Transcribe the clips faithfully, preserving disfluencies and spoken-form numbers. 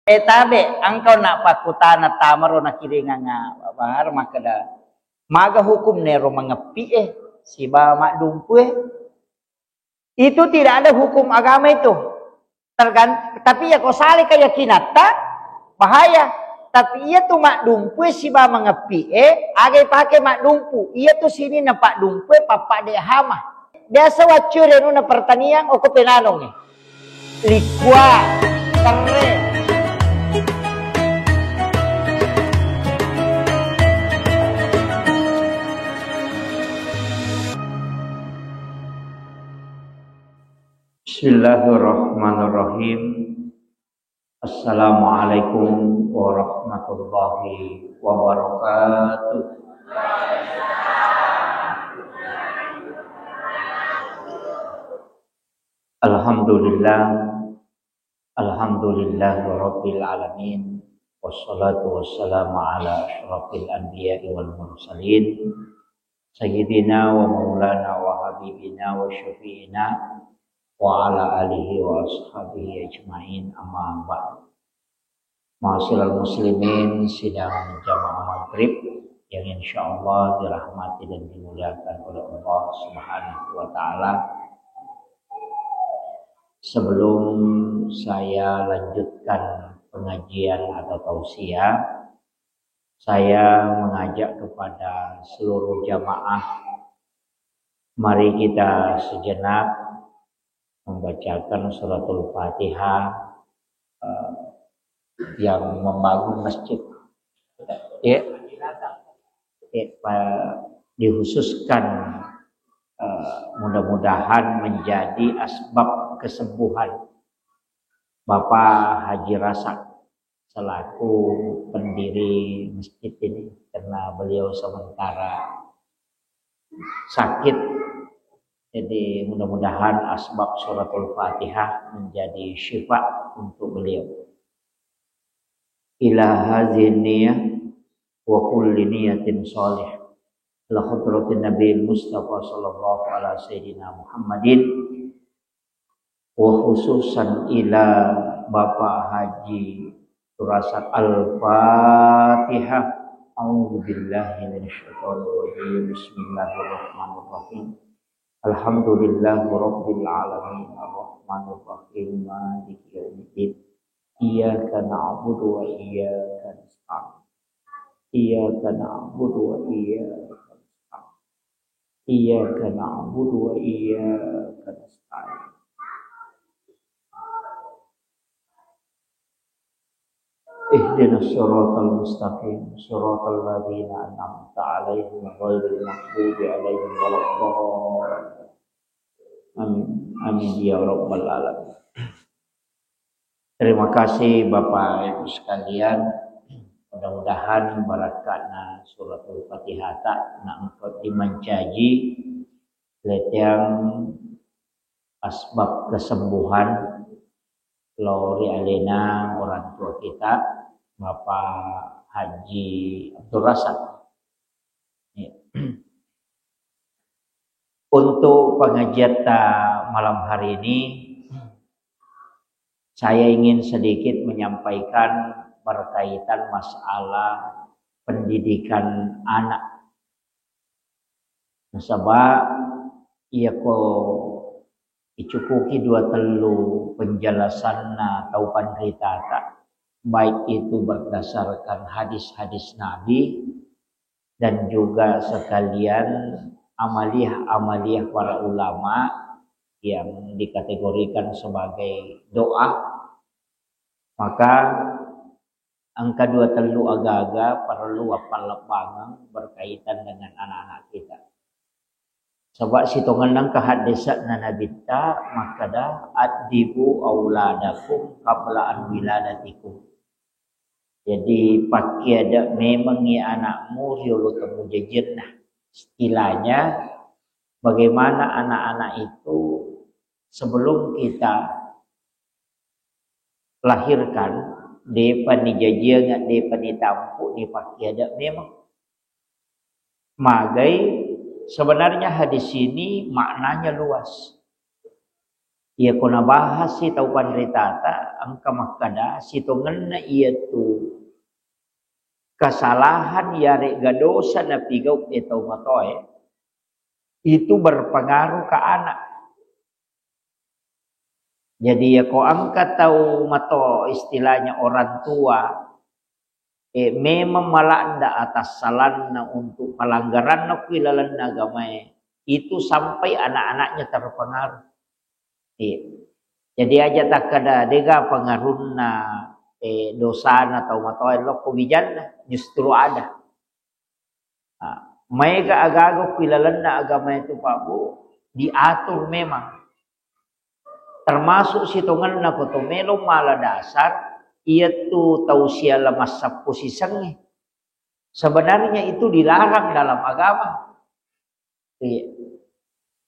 Eh, tabe, engkau nak pakutana tamaro nakiringang, ah, bahar makkeda, maga hukum nero mangeppi e siba maddumpu e? Itu tidak ada hukum agama itu. Tergan-, tapi ya ko sale keyakinatta, bahaya. Tapi iya tu maddumpu e siba mangeppi e, aga ipake maddumpu. Iya tu sini na paddumpu e, pappa de hama. Biasa waccu renuna pertanian, oko penanong e. Likua, terre. Bismillahirrahmanirrahim. Assalamualaikum warahmatullahi wabarakatuh. Alhamdulillah. Alhamdulillahirabbil alamin. Wassalatu wassalamu ala asyrafil anbiya'i wal mursalin. Sayyidina wa maulana wa habibina wa syafi'ina wa ala alihi wa ashabihi ajma'in, amma ba'du. Ma'asyiral muslimin, sidang jamaah maghrib yang insyaallah dirahmati dan dimuliakan oleh Allah Subhanahu wa Ta'ala. Sebelum saya lanjutkan pengajian atau tausiah, saya mengajak kepada seluruh jamaah, mari kita sejenak membacakan suratul Fatihah, eh, yang membangun masjid. Ya, ya, pa-, dikhususkan, eh, mudah-mudahan menjadi asbab kesembuhan Bapak Haji Rasak selaku pendiri masjid ini, karena beliau sementara sakit. Jadi mudah-mudahan asbab suratul Fatihah menjadi syifa untuk beliau. Ila hadhihi niyah wa kulli niyatin shalih. Ila hadratin Nabi Mustafa sallallahu ala sayyidina Muhammadin wa khususan ila Bapak Haji Turasak. Al-Fatihah. A'udzubillahi minasyaitonirrajim. Bismillahirrahmanirrahim. Alhamdulillahirabbil alamin, arrahmanirrahim, maliki yaumiddin. Iyyaka na'budu wa iyyaka nasta'in. Iyyaka na'budu wa iyyaka nasta'in. Iyyaka na'budu wa iyyaka nasta'in. Ihdinas siratal mustaqim, siratal ladzina an'amta 'alaihim ghairil maghdubi 'alaihim waladdallin. Amin. Amin ya rabbal alamin. Terima kasih Bapak Ibu sekalian. Mudah-mudahan barakatna suratul Fatihah ta na engka dimancaji leteang asbab kesembuhan lao ri alena orang tua kita, Bapak Haji Abdul Razak. Ya. Untuk pengajian ta malam hari ini, saya ingin sedikit menyampaikan berkaitan masalah pendidikan anak. Nasaba iyako icukuki dua tellu penjelasanna tau panritata, baik itu berdasarkan hadis-hadis Nabi dan juga sekalian amaliah-amaliah para ulama yang dikategorikan sebagai doa, maka engka dua tellu aga-aga parellu appallebbangeng berkaitan dengan anak-anak kita. Saba sitongenna engka haddese'na Nabitta makkeda, "Addibu auladakum qabla an wiladatikum." Jadi, pakkiada memengngi anakmu riolo temujajienna. Istilahnya, bagaimana anak-anak itu sebelum kita lahirkan, depa nijajiang, depa nitampu, dipakkiada memeng. Magai, sebenarnya hadis ini maknanya luas. Iya ko nabahas si tau panritata, engka makkada sitongenna iyatu kesalahan iyarega dosa napigau e tau matoe, itu berpengaruh ke anak. Jadi, ya ko engka tau mato, istilahnya orang tua, eh, memang malanda atas salanna untuk pelanggaranna ku ilalenna agamae, itu sampai anak-anaknya terpengaruh. Iya. Jadi aja takkada dega pengaruhna, eh, dosana tau matoa lokko wijanna, justru ada. Ah, maega agaga ku ilalenna agama itu, Pak Bu, diatur memang. Termasuk sitongenna ko to melo mala dasar, iyatu tau siala massappo sisengnge. Sebenarnya itu dilarang dalam agama. Iya.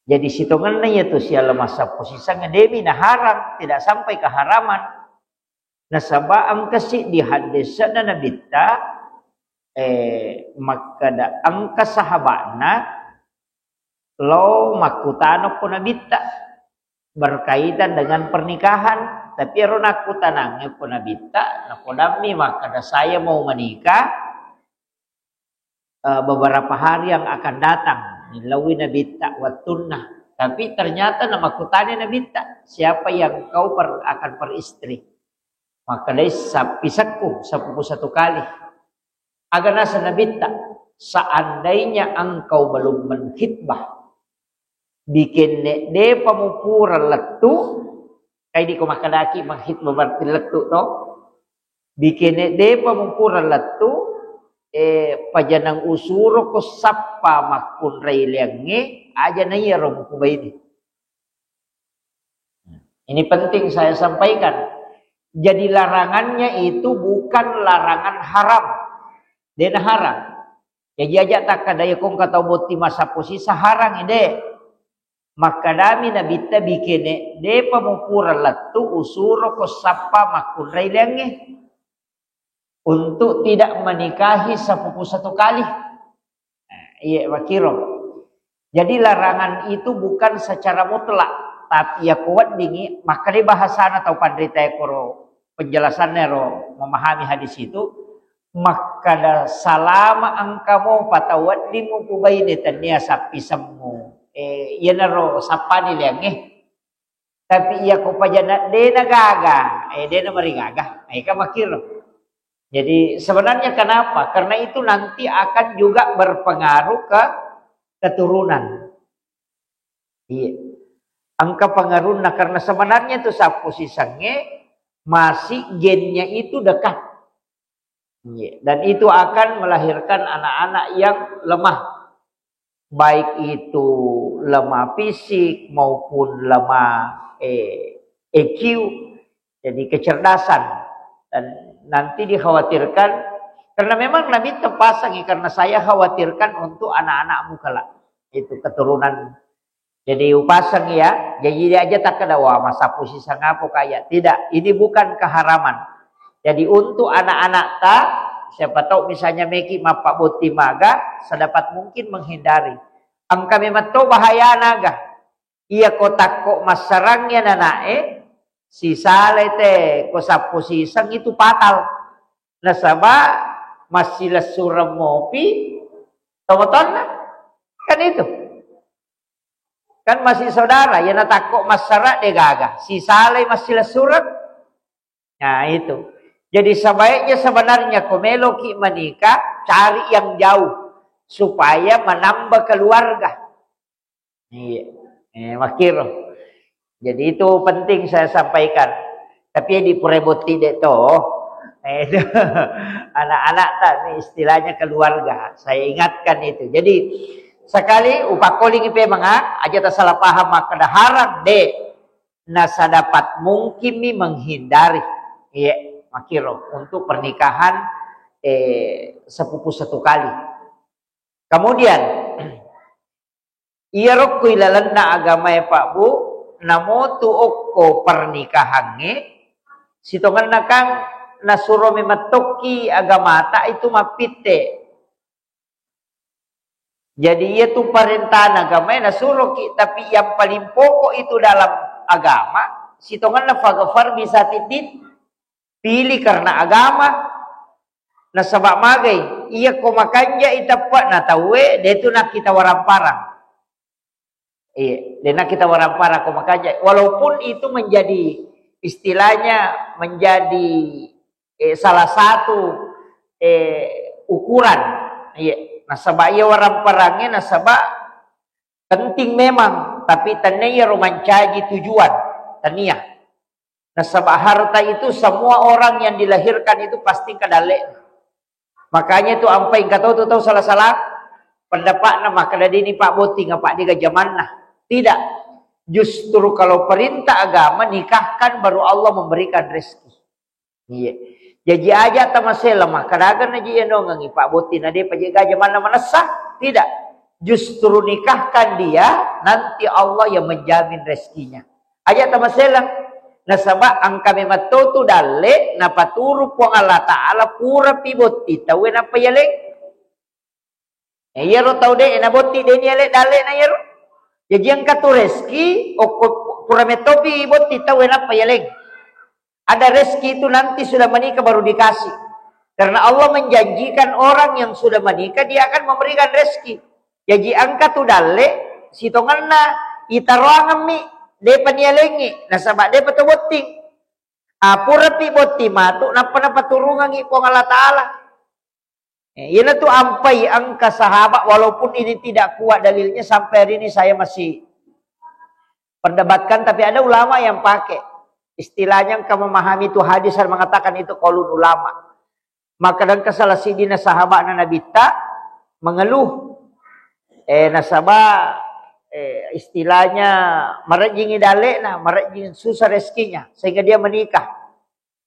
Jadi sitongenna iyatu siala massappo sisengnge, demi naharang, tidak sampai keharaman. Nasaba engka siddi haddese'na Nabitta, eh, makkada engka sahaba'na lao makkutana ko Nabitta berkaitan dengan pernikahan. Tapi ero nakkutanangnge ko Nabitta, napodammi makkada, "Saya mau menikah, eh, beberapa hari yang akan datang." Nillaui Nabitta wettunna. Tapi ternyata namakkutani Nabitta, "Siapa yang kau per-, akan peristri?" Makkedai, "Sappisekku, sepupu satu kali." Aga naseng Nabitta, "Seandainya engkau belum mengkhitbah, bikenne depa mupura lettu," kai diko makkedaki mengkhitbah berarti lettu to, "Bikenne depa mupura lettu, eh, pajanang usuroko sappa makkunrai leangnge, aja naiyaro mukubaini." Ini penting saya sampaikan. Jadi larangannya itu bukan larangan haram. Dena haram. Jadi aja takkada iya kongka tau botti massappo sisa harang ide. Makkadami Nabitta, "Bikene depa mupura lettu, usuroko sappa makkunrai leangnge untuk tidak menikahi sepupu satu kali." Nah, iya, makiro. Jadi larangan itu bukan secara mutlak, tapi ya kuweddingi, makkeda bahasana tau panrita koro penjelasannya ro memahami hadis itu, makkada, "Salama engka mopa tau wedding mupubaine tennia sappisemmu, eh, iyanaro sappani leangnge." Tapi iya ko pajana dena gaga, eh, dena marigaga, eh, kan makiro. Jadi sebenarnya kenapa? Karena itu nanti akan juga berpengaruh ke keturunan. Iya. Engka pengaruhna karena sebenarnya itu sappo sisengnge masih gennya itu dekat. Iya. Dan itu akan melahirkan anak-anak yang lemah. Baik itu lemah fisik maupun lemah, eh, E Q, jadi kecerdasan. Dan nanti dikhawatirkan, karena memang Nabi tepasangi, "Karena saya khawatirkan untuk anak-anakmu kelak." Itu keturunan. Jadi upasang ya, jadi dia aja takkeda, "Wah, massappo sisa ngapo kaya." Tidak, ini bukan keharaman. Jadi untuk anak-anak ta, siapa tahu misalnya meki mappabotti maga, sedapat mungkin menghindari. Engka memang to bahayana ga. Iya ko takko massarang ya nanae, sisalai te ko sappo siseng itu fatal. Nasaba massilessureng mopi tomatoanna. Kan itu. Kan masih saudara, ya natakko massara de gaga. Sisalai massilessureng. Nah, itu. Jadi sebaiknya sebenarnya ko meloki menikah, cari yang jauh supaya menambah keluarga. Iya. Eh, makiro. Jadi itu penting saya sampaikan. Tapi ya di pura botti de to. Eh, itu. Anak-anak tak, ini istilahnya keluarga. Saya ingatkan itu. Jadi sekali upakkolingi pe manga, aja tak salah paham makkeda harang de. Nah, sedapat mungkin mi menghindari. Iya, makiro untuk pernikahan, eh, sepupu satu kali. Kemudian, iyaro ku ilalenna agamae, Pak Bu, namotu okko pernikahangnge, sitongenna kan nasuro memettokki agamata itu mappitte. Jadi, iya tu parentana agamae nasuroki, tapi yang paling pokok itu dalam agama, sitongenna faghfar bisa titit, pilih karena agama. Nasaba magai, iya ko makanja i teppa na tauwe, de tu nakkita waramparang. Iya, de nakkita waramparang ko makanja. Walaupun itu menjadi, istilahnya menjadi, eh, salah satu, eh, ukuran. Iya, nasaba iya waramparangnge nasaba penting memang, tapi tennia iyaro mancaji tujuan, tennia. Nasaba harta itu semua orang yang dilahirkan itu pasti engka dalle'na. Makanya itu ampai engka tau tu tau salah-salah pendapatna makkeda dini Pak Botting apa dega jamanna. Tidak. Justru kalau perintah agama nikahkan baru Allah memberikan rezeki. Iya. Jaji aja tamasela makkeda aga naji enongengi Pak Botting na depa je gaja manna manessa. Tidak. Justru nikahkan dia, nanti Allah yang menjamin rezekinya. Aja tamasela. Nasaba engka memang to tu dalle napaturu Puang Allah Ta'ala pura pi botti tauwe nappa yaleng. Eh, iyaro tau de na botti de ni yaleng dalle na iyaro. Jaji engka tu rezeki okko pura metopi botti tauwe nappa yaleng. Ada rezeki itu nanti sudah menikah baru dikasih. Karena Allah menjanjikan orang yang sudah menikah dia akan memberikan rezeki. Jaji engka tu dalle sitongenna itaroangemmi depa nialengi nasaba depa to botting. Ah, purapi botting matu nappa napaturungangi Puang Allah Ta'ala. Eh, iyanatu ampai engka sahabat, walaupun ini tidak kuat dalilnya, sampai hari ini saya masih perdebatkan, tapi ada ulama yang pakai istilahnya engka memahami itu hadis dan mengatakan itu qaulul ulama. Maka dan salah sidina sahabatna Nabitta mengeluh, eh, nasaba, eh, istilahnya marejjingi dalle'na, marejjing susah rezekinya, sehingga dia menikah.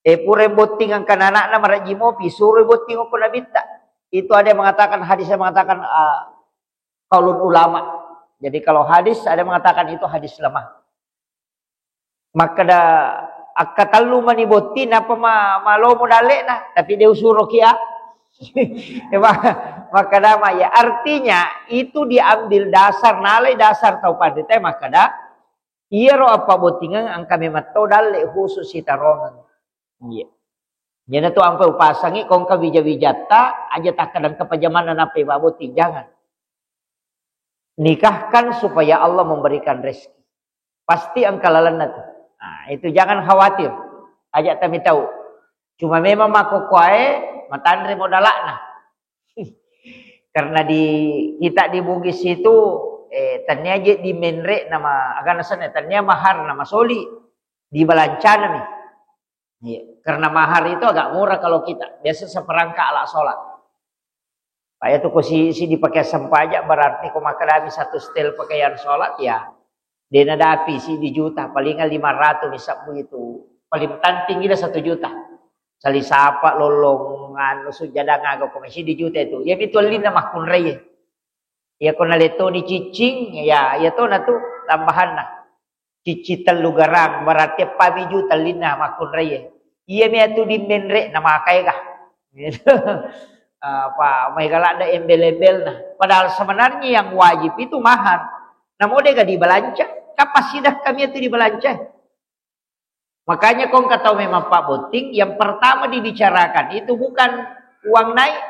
Eh, pura botting engka anakna marejji mopi, suruh botting okko Nabitta. Itu ada yang mengatakan, hadisnya mengatakan, ah, qaulul ulama. Jadi kalau hadis ada yang mengatakan itu hadis lemah. Makkeda, akka tellu mani botting, napa ma-, malomo dalle'na, tapi de usuroki a. Ya, ma-, makkeda ma, ya, artinya itu diambil dasar, nalai dasar tau panrita makkeda, iyaro appabottingeng engka memang to dalle khusus sitarongeng. Iya. Iyanatu ampai upasangi, ko engka wija-wijatta, aja takkeda engka pajamanna nappai mabbotting, jangan. Nikahkan supaya Allah memberikan rezeki. Pasti engka lalenna tu. Nah, itu jangan khawatir. Aja tamitau. Cuma memang makkokkoe matanre modalakna. Karena di kita di Bugis itu, eh, tania je di menre nama agana sana, tania mahar nama soli di balancanami. Iya, karena mahar itu agak murah kalau kita. Biasa seperangkat alat sholat. Pak ya tuh ko si, si dipakai sempajak berarti ko makkadami satu setel pakaian sholat ya. Dena dapi si di juta, palingan lima ratus misabbu itu. Paling tanting gila satu juta. Sali sapa lolong anu sujada ngaga ko si di juta itu. Ya itu lina makkunrai. Ya ko naletoni cicing, ya, ya to na tu tambahanna. Cici tellu garang, berarti eppa mi juta lina makkunrai. Iya mi atu di menre na makaega. Apa mai galak da embel-embel na. Padahal sebenarnya yang wajib itu mahar. Namo dega dibalanca, kapasidah kami itu dibalanca. Makanya kong kata memang Pak Botting, yang pertama dibicarakan itu bukan uang naik,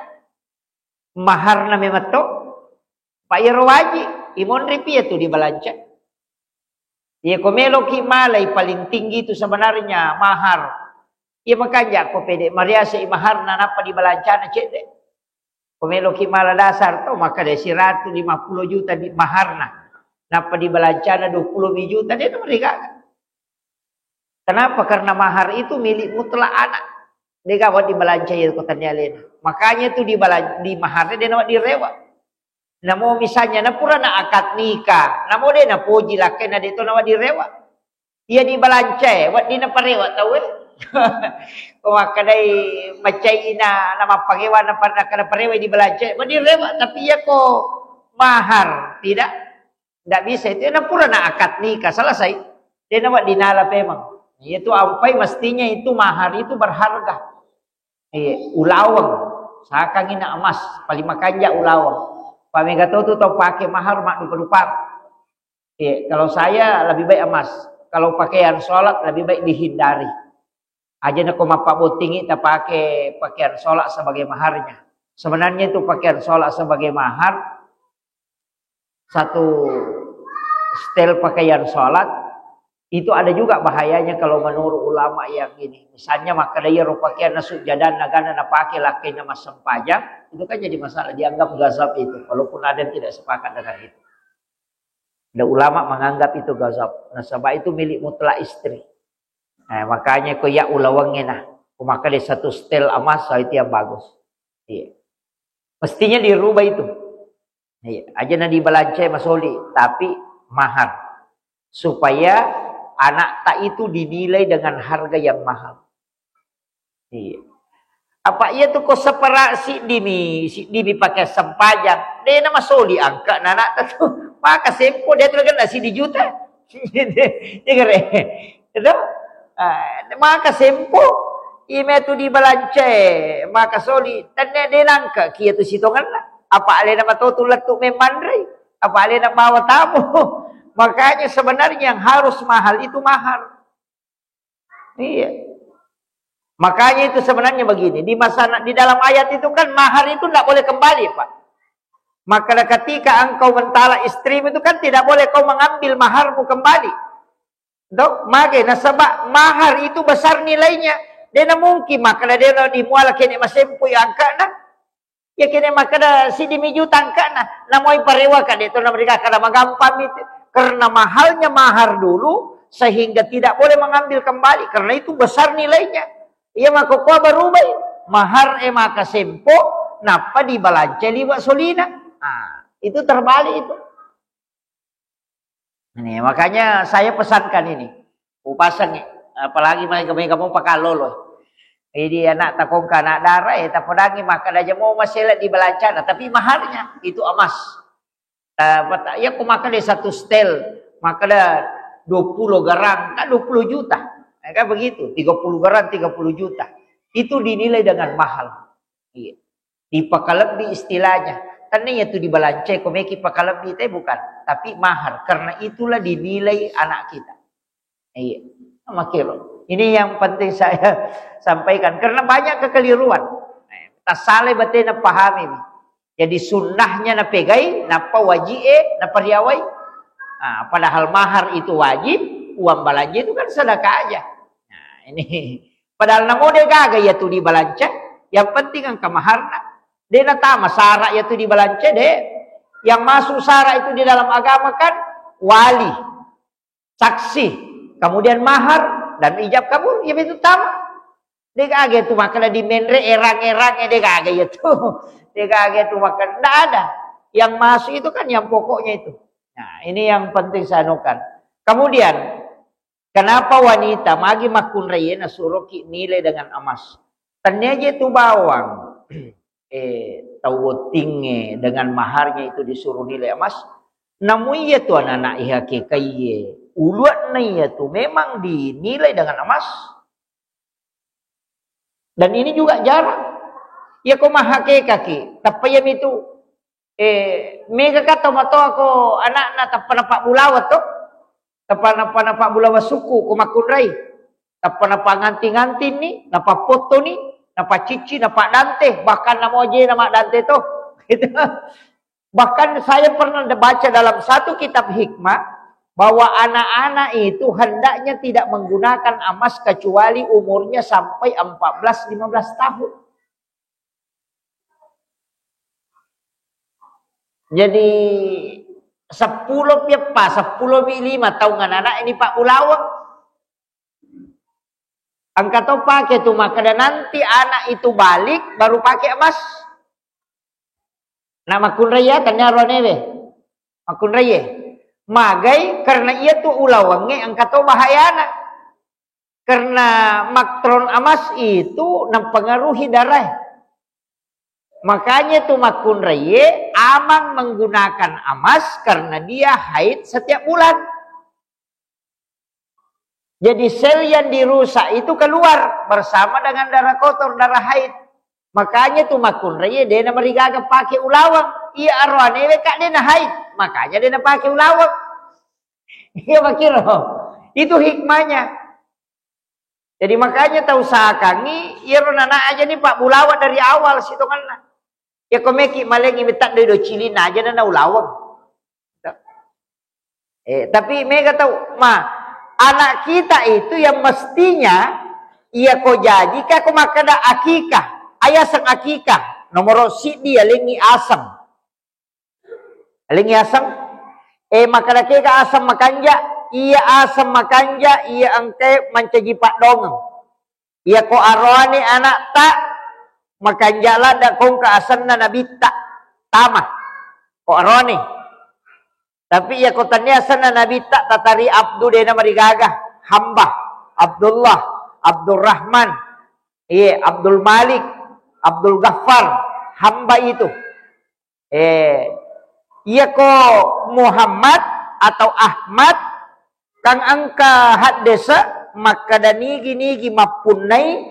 maharna memang to. Pak iyaro waji, imonri pia tu dibalanca. Iya ko meloki malai paling tinggi itu sebenarnya mahar. Iya makanja ko pede mariasa i maharna nappa dibalancana cedde. Ko meloki mala dasar to maka de siratu lima puluh juta di maharna. Nappa dibalancana dua puluh juta de to mereka. Kenapa? Karena mahar itu milik mutlak anak. Dega wadi balanca iya ko tania lena. Makanya tu di balan-, di mahar de nawa direwa. Namo misalnya na pura na akad nikah, namo de napoji lakkaina de to nawa direwa. Iya dibalanca e, wedding naparewa tau e. Ko makkadai macai ina na mapparewa na par-, na parewa dibalanca e, wedding rewa, tapi iya ko mahar tidak. Ndak bisa itu, na pura na akad nikah, selesai. De nawa dinala pemang. Iya tu ampai mestinya itu mahar itu berharga. Iya, ulaweng. Sakangi na emas, paling makanja ulaweng. Pamega to tu tau pake mahar mak dupa-dupa. Iya, kalau saya lebih baik emas. Kalau pakaian sholat lebih baik dihindari. Aja nako mappabottingi tapake pakaian sholat sebagai maharnya. Sebenarnya itu pakaian sholat sebagai mahar, satu setel pakaian sholat, itu ada juga bahayanya kalau menurut ulama yang ini. Misalnya makkeda iyaro pakaian sujjadan nagana napake lakkainna massempajang, itu kan jadi masalah, dianggap gazab itu, walaupun ada yang tidak sepakat dengan itu. Ada ulama menganggap itu gazab. Nasaba itu milik mutlak istri. Nah, makanya ko ya ulawangnge nah, ko makkeda satu setel emas, itu yang bagus. Iya. Mestinya dirubah itu. Iya, aja na dibalancai masoli, tapi mahar. Supaya anakta itu dinilai dengan harga yang mahal. Iya. Apa iya tu ko separa siddimi, siddimi pakai sempajang. De na masoli angka na anakta tu. Maka sempo dia tu kena sidi juta. Iya kere. Itu? Ah, maka sempo. Ime tu dibalancai, maka soli. Tenne de nangka kia tu sitonganna. Apa alena matotu lettu memmanrei. Apa alena bawa tamu. Makanya sebenarnya yang harus mahal itu mahar. Iya. Makanya itu sebenarnya begini, di masa di dalam ayat itu kan mahar itu tidak boleh kembali, Pak. Maka ketika engkau mentala istrimu itu kan tidak boleh kau mengambil maharmu kembali. Dok, mage nasaba mahar itu besar nilainya. Dena mungkin maka dena dimuala kene masempu ya angkana. Ya kene makkeda siddi mi juta angkana, namoi parewa ka, de to namrika kada magampang itu. Karena mahalnya mahar dulu, sehingga tidak boleh mengambil kembali, karena itu besar nilainya. Iya makkokkoe barubai, mahar e maka sempo, nappa dibalanca liwa solina. Ah, itu terbalik itu. Ini makanya saya pesankan ini. Upasang, apalagi mai kamu pakalolo. Jadi anak takongka anak dara, eh, tapodangi maka daja mau masela di balancana, tapi maharnya itu emas. Ta-, pata-, ya, aku maka deh satu setel, maka ada dua puluh garang, kan dua puluh juta. Ya, kan begitu, tiga puluh garang, tiga puluh juta. Itu dinilai dengan mahal. Iya. Dipakalebbi istilahnya. Tania tu dibalanca, ko meki pakalebbi te bukan, tapi mahar. Karena itulah dinilai anak kita. Iya. Makiro. Ini yang penting saya sampaikan. Karena banyak kekeliruan. Tasale batena pahami. Jadi sunnahnya napegai, nappa wajib e, napariawai. Nah, padahal mahar itu wajib, uang belanja itu kan sedekah aja. Nah, ini padahal namo de gaga ya tu dibalanca, yang penting angka maharna. De natama syarat ya tu dibalanca de. Yang masuk syarat itu di dalam agama kan wali, saksi, kemudian mahar dan ijab kabul, ya itu tama. De gaga tu makna di menre erang-erang de gaga ya tu. De gaga tu makna ndak ada. Yang masuk itu kan yang pokoknya itu. Nah, ini yang penting saya anukan. Kemudian kenapa wanita magi makkunraie nasuroki nilai dengan emas? Tania je tu bawang, eh, tau bottinge dengan maharnya itu disuruh nilai emas. Namu iya tu anak-anak iha kekaiye, uluanna iya tu memang dinilai dengan emas. Dan ini juga jarang. Iya ko maha kekaki, tappa iya mitu Eh, mega ka tomatoa ko anakna tappa napabbulawa to, tappa nappa napabbulawa suku ko makkunrai, tappa napanganti-ngantinni, napappottoni, napacicci, napaddante, bahkan namo ajena maddante to. Gitu. Bahkan saya pernah baca dalam satu kitab hikmah bahwa anak-anak itu hendaknya tidak menggunakan emas kecuali umurnya sampai empat belas lima belas tahun. Jadi seppulo pi eppa, seppulo pi lima taung anak-anak ini Pak Bulaweng. Engka to pake tu makkeda nanti anak itu balik baru pake emas. Na makkunrai ya tania ronewe. Makkunrai ye. Magai karena iya tu ulawengnge engka to bahayana. Karena matron emas itu mempengaruhi darah. Makanya tu makkunraie amang menggunakan emas karena dia haid setiap bulan. Jadi sel yang dirusak itu keluar bersama dengan darah kotor, darah haid. Makanya tu makkunraie dena marigaga pake ulaweng. Iya aroanewe kak dena haid, makanya dena pake ulaweng. Iya makiro. Itu hikmahnya. Jadi makanya tausahakangngi iyaro nana aja ni pabbulawa dari awal sitongenna. Ya ko meki malengi metaddoi do cilinna aja na ulaweng. Eh, tapi mega tau, ma, anak kita itu yang mestinya iya ko jaji ka ko makkeda akikah, ayaseng akikah, nomoro siddi alengi aseng. Alengi aseng, eh, makkeda kega aseng makanja, iya aseng makanja, iya engkae mancaji paddongeng. Iya ko aroane anakta, makanja ladda kongka asenna nabitta, tama. Ko aroane. Tapi iya ko tania asenna nabitta tatari Abdu dena marigaga, hamba, Abdullah, Abdurrahman, iye, Abdul Malik, Abdul Ghaffar, hamba itu. Eh, iya ko Muhammad atau Ahmad, kang engka haddese makkeda nigi-nigi mappunnai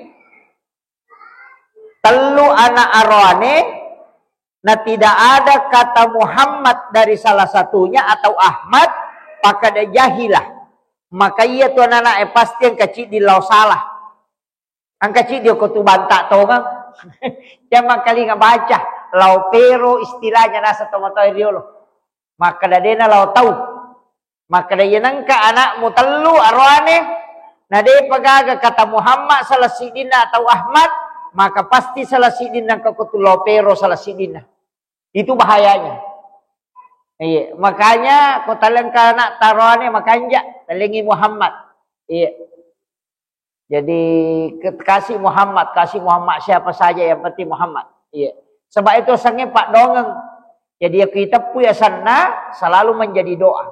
tellu anak aroane, na tidak ada kata Muhammad dari salah satunya atau Ahmad, pakada jahilah. Maka iya tu anak-anak, eh, pasti engka ciddi lao salah. Engka ciddi okko tu banta tongeng. Jammang kalinga baca, lao pero istilahnya nasa tomatoa riolo. Makkeda dena lao tau. Makkeda iya nengka anakmu tellu aroane, na depa gaga kata Muhammad salah siddinna atau Ahmad, maka pasti salah siddinna engka ko tu lao pero salah siddinna. Itu bahayanya. Iya, makanya ko talengka anak taroane makanja, talengi Muhammad. Iya. Jadi ke-, kasih Muhammad, kasih Muhammad siapa saja yang penting Muhammad. Iya. Sebab itu asengnge paddongeng. Jadi ya kita pun ya sana selalu menjadi doa.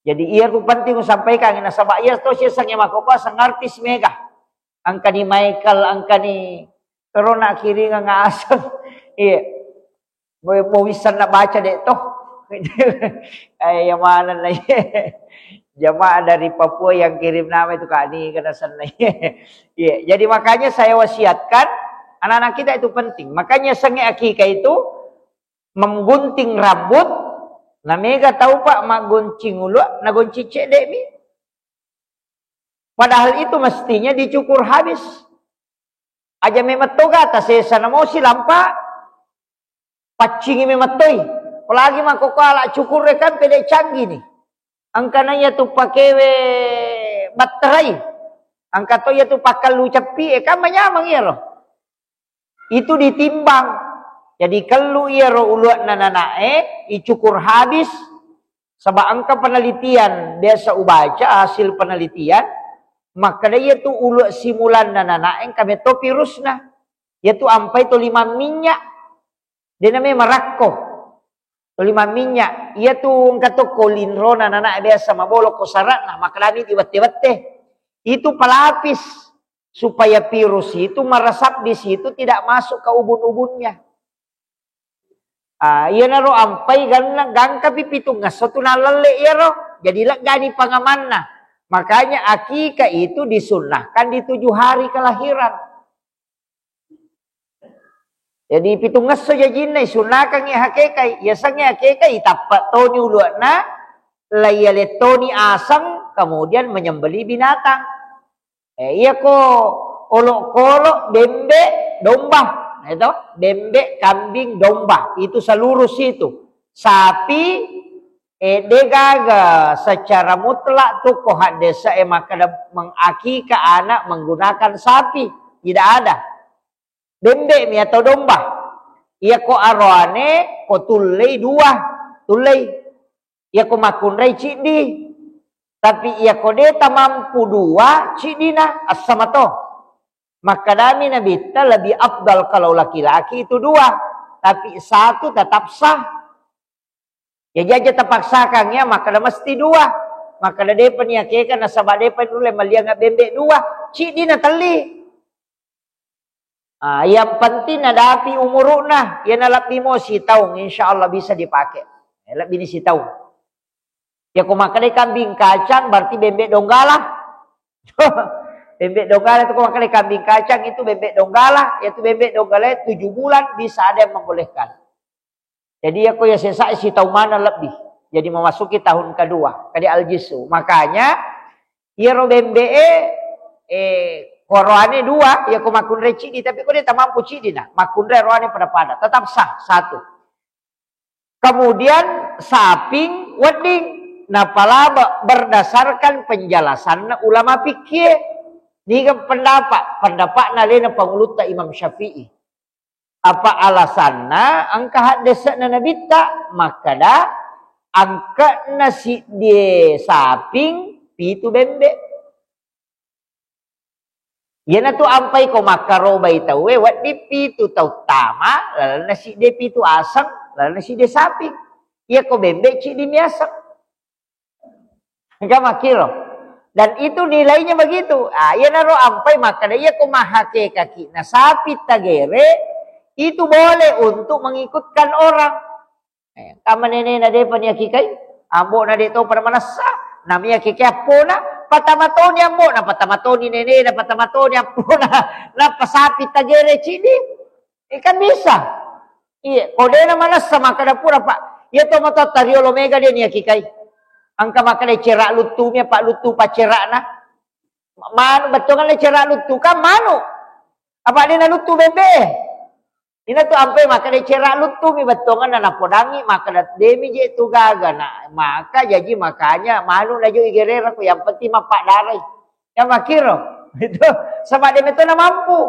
Jadi iya tu penting sampaikan nasaba iya to si asengnge makkokkoe aseng artis mega. Engkani Michael, engkani terona kiringang aseng. Iya. Mau, mau bisa nak baca dek toh. Eh, yang mana lah. Jamaah dari Papua yang kirim nama itu Kak Ni kena sana. Iya, jadi makanya saya wasiatkan anak-anak kita itu penting. Makanya senge akikah itu menggunting rambut, na mega tau Pak maggoncing ulu, na goncing cedek mi. Padahal itu mestinya dicukur habis. Aja memang toga tasesa namo silampa paccingi memang toi. Apalagi makkokkoe ala cukur e kan pede canggih ni. Engkana iya tu pakewe batterai. Engka to iya tu pakkallu ceppi e kan manyameng iyaro. Itu ditimbang. Jadi kellu iyaro uluanna nanae, icukur habis. Saba engka penelitian, biasa ubaca hasil penelitian, makkeda iya tu ulu simulanna nanae engka metto virusna. Iya tu ampai to limang minyak. Dena memang rakko. To limang minyak. Iya tu engka tokko linrona nanae biasa mabolokko saratna, makkedami di wette-wette. Itu pelapis. Supaya virus itu meresap di situ, tidak masuk ke ubun-ubunnya. Ah, iyanaro ampai ganna, gangkapi pitungngesso tu nallelle iyaro. Jadi leggani pangamanna. Makanya akikah itu disunnahkan di tujuh hari kelahiran. Jadi pitungngesso jajinna isunnakangngi hakekai. Yasengnge hakekai itappa toni uluanna, laiyalettoni aseng, kemudian menyembelih binatang. Eh, iyako olokolo bembe domba, nah, itu bembe kambing domba itu seluruh situ. Sapi, eh, degaga secara mutlak tu ko haddesa e makkeda mengakika anak menggunakan sapi, tidak ada. Bembe mi atau domba. Iyako aroane ko tullei dua, tullei. Iyako makkunrai ciddi. Tapi iyako de tamampu dua, ciddina, assamato. Makkedami Nabitta lebih afdal kalau laki-laki itu dua, tapi satu tetap sah. Ya jaja terpaksakan ya, makkeda mesti dua. Makkeda depa niakeka nasaba depa nulle maliang bembe dua, ciddina telli. Ah, yang penting nadapi umuru'na, iyana lebbi mo sitaung, insya Allah bisa dipakai. Eh, lebbi ni sitaung. Ya, ko makkeda kambing kacang, berarti bembe donggala. Bembe donggala itu ko makkeda kambing kacang itu bembe donggala, yaitu bembe donggala tujuh bulan bisa ada yang membolehkan. Jadi, ya, ko ya sesa sitaung mana lebbi. Jadi memasuki tahun kedua, kade al-jis'u. Makanya iyaro bembe'e, eh, koroane dua, ya ko makkunrai ciddi, tapi ko de tamampu ciddi na, makkunrai roane pada-pada, tetap sah satu. Kemudian saping wedding, napalaba berdasarkan penjelasanna ulama fikih. Niga pendapat? Pendapatna alena pangulutta Imam Syafi'i. Apa alasanna? Engka haddese'na Nabitta makkada, angke'na siddie saping, pitu bembe. Iyanatu ampai ko makkarobai tauwe, wedding pitu tau tama, lalenna sidde pitu aseng, lalenna sidde saping. Iya ko bembe ciddi mi aseng. Engka makkiro. Dan itu nilainya begitu. Ah, iyanaro ampai makkada, iya ko mahakekaki na sapi tagere, itu boleh untuk mengikutkan orang. Eh, kama nenena depa niakikai, ambo'na de topa manessa, namiakike appona, patama toni ambo'na, patama toni nenena, patama toni appona, nappa sapi tagere ciddi. Eh, kan bisa. Iya, ko de na manessa makkada pura, Pak. Iya to matoatta riolo mega de niakikai. Engka makkada cera luttumi, apa luttu paccera'na. Manu bettuanna cera luttu kan manu. Apa de na luttu bembe? Ina tu ampe makkeda cera luttumi bettuanna napodangi makkeda demi je tu gaga na maka jaji makanya manu najo igerera ko yang penting mappaddarai. Ya makkiro. Itu sama de meto na mampu.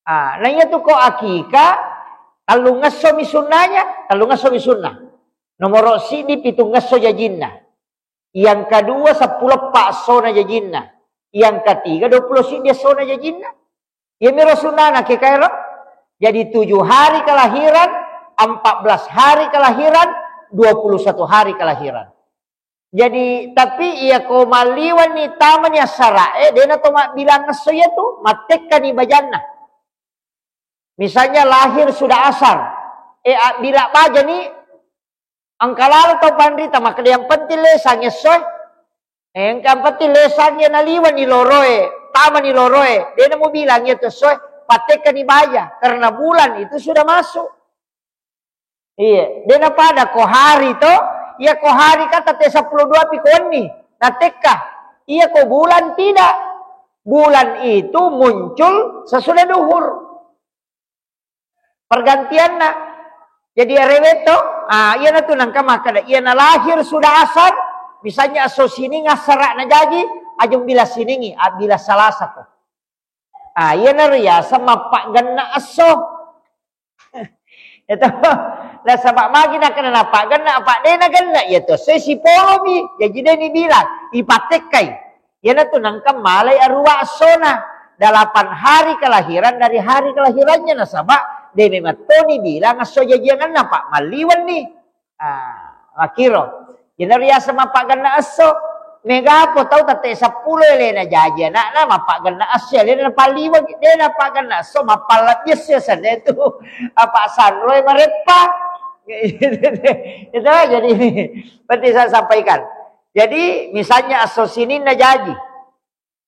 Ah, na iya tu ko akika tellungesso mi sunnanya, tellungesso mi sunnah. Nomoro siddi pitungesso jajinna. Yang kedua seppulo eppa essona jajinna. Yang ketiga dua puluh siddi essona jajinna. Iyamiro sunnana kekaero. Jadi tujuh hari kelahiran, empat belas hari kelahiran, dua puluh satu hari kelahiran. Jadi tapi iya ko malliwenni tamani assara'e, dena to mabbilang esso iya tu, mattekkani bajanna. Misalnya lahir sudah asar, eh, abbila bajani, engka lalo tau panrita makkeda yang penting lesang essoe. Eh, engka yang penting lesang iya naliwenni loroe, tamani loroe, dena mubilang iya tu essoe, pattekkani baja karena bulan itu sudah masuk. Iya, dena pada ko hari to, iya ko hari kata te seppulo dua pi ko wenni, natekka. Iya ko bulan tidak. Bulan itu muncul sesudah duhur. Pergantianna. Jadi arewe to, ah, iyana tu nangka makkeda, iyana lahir sudah asar, misalnya esso sining assara na jaji, ajung bila siningi, ah, bila salasa ko. Ah, iyana riaseng mappaggenna esso. Itu. Nasaba magi nakkeda nappaggenna, apa de nagenna, iya to esso sipolomi, jaji de nibilang, ipattekkai. Iyanatu nengka malai aruwa essona, delapan hari kelahiran dari hari kelahirannya, nasaba de memettoni bilang esso jajiangenna, Pak, malliwenni. Ah, makkiro. Iyana riaseng mappaggenna esso. Megapo tau tette seppulo elena jaji anakna, mappaggenna esso elena napalliweng, de nappaggenna esso, mappallebbi esso senna tu. Apa sanroi mareppa. Itu jadi penting saya sampaikan. Jadi, misalnya esso sininna jaji,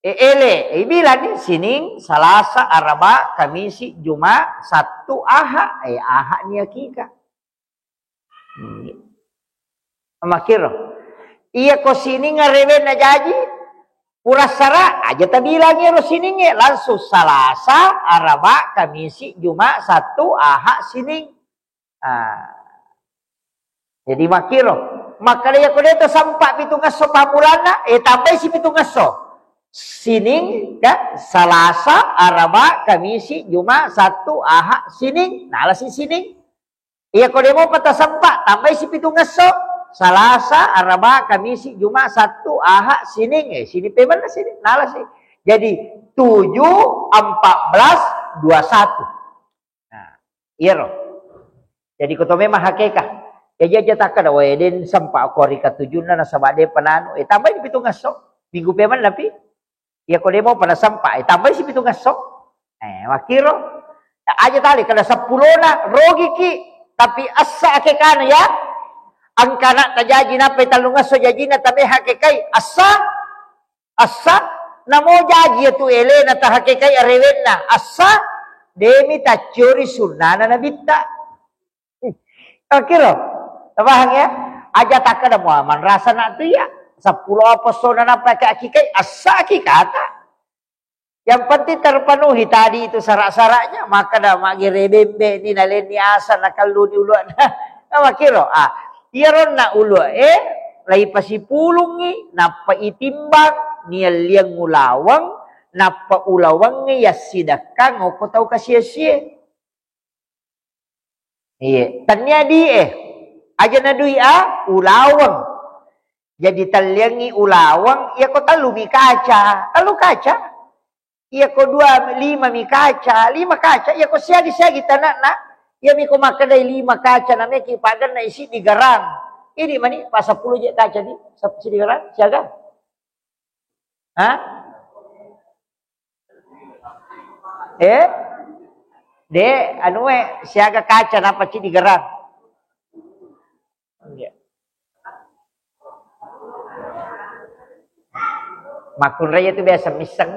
e, ele, e, bilang ni, Sining, Salasa, Araba, Kamisi, Juma, Sattu, Aha, e, Aha ni akika. Hmm. Makkiro. Iya ko sining arewenna jaji, pura sara, aja tabilangi ro siningnge, langsung Salasa, Araba, Kamisi, Juma, Sattu, Aha, Sining. Ah. Jadi makkiro, makkeda iya ko de to sempa pitungesso pammulanna, eh, tambai si pitungesso. Sining, ya, Salasa, Araba, Kamisi, Juma, Sattu, Aha, Sining, nala si Sining. Iya ko de mopa tasempa, tambai si pitungesso. Salasa, Araba, Kamisi, Juma, Sattu, Aha, Sining. Eh, Sining pemenna Sining, nala si. Jadi tujuh, empat belas, dua satu. Nah, iyaro. Jadi ko to memang hakeka. Jaji aja takkeda, "Wae, den sempa ko ri katujunna nasaba de penanu." Eh, tambai pitungesso. Minggu pemenna pi. Iya ko de mopa nasempa, eh, tambai si pitungesso. Eh, makkiro. Aja tali kada seppulona rogiki, tapi essa akekana ya. Engka anak tajaji nappai tellungesso jajina tabe hakekai essa. Essa, namo jaji iya tu elena tahakekai arewenna. Essa, demi tacciori sunnana nabitta. Oke lo, paham ya? Aja takkeda mua manrasa na tu iya. Seppulo apa sona nappa ke akikai, assa akikata. Yang penting terpenuhi tadi itu syarat-syaratnya, maka da maggere bembe ni nalenni asa nakallu ni uluanna. Nah, makiro, ah, iyaronna ulua, eh, lai pasipulungi, nappa itimbang, nialliang ulawang, nappa ulawangnge yassidekkang okko tau kasie-sie. Iya, tania di eh, aja na dui a, ulawang. Jadi talliangngi ulawang, iya ko tellu mi kaca, tellu kaca. Iya ko dua, lima mi kaca, lima kaca. Iya ko siagi-siagi tanakna, iya mi ko makkedai lima kaca, nameki paganna isi di garang. Ini mani, pa seppulo je kaca di, sep-, si di garang, siaga? Hah? Eh? De, anu eh, siaga kaca napa ci di garang? Iya. Makkunrai itu biasa misseng.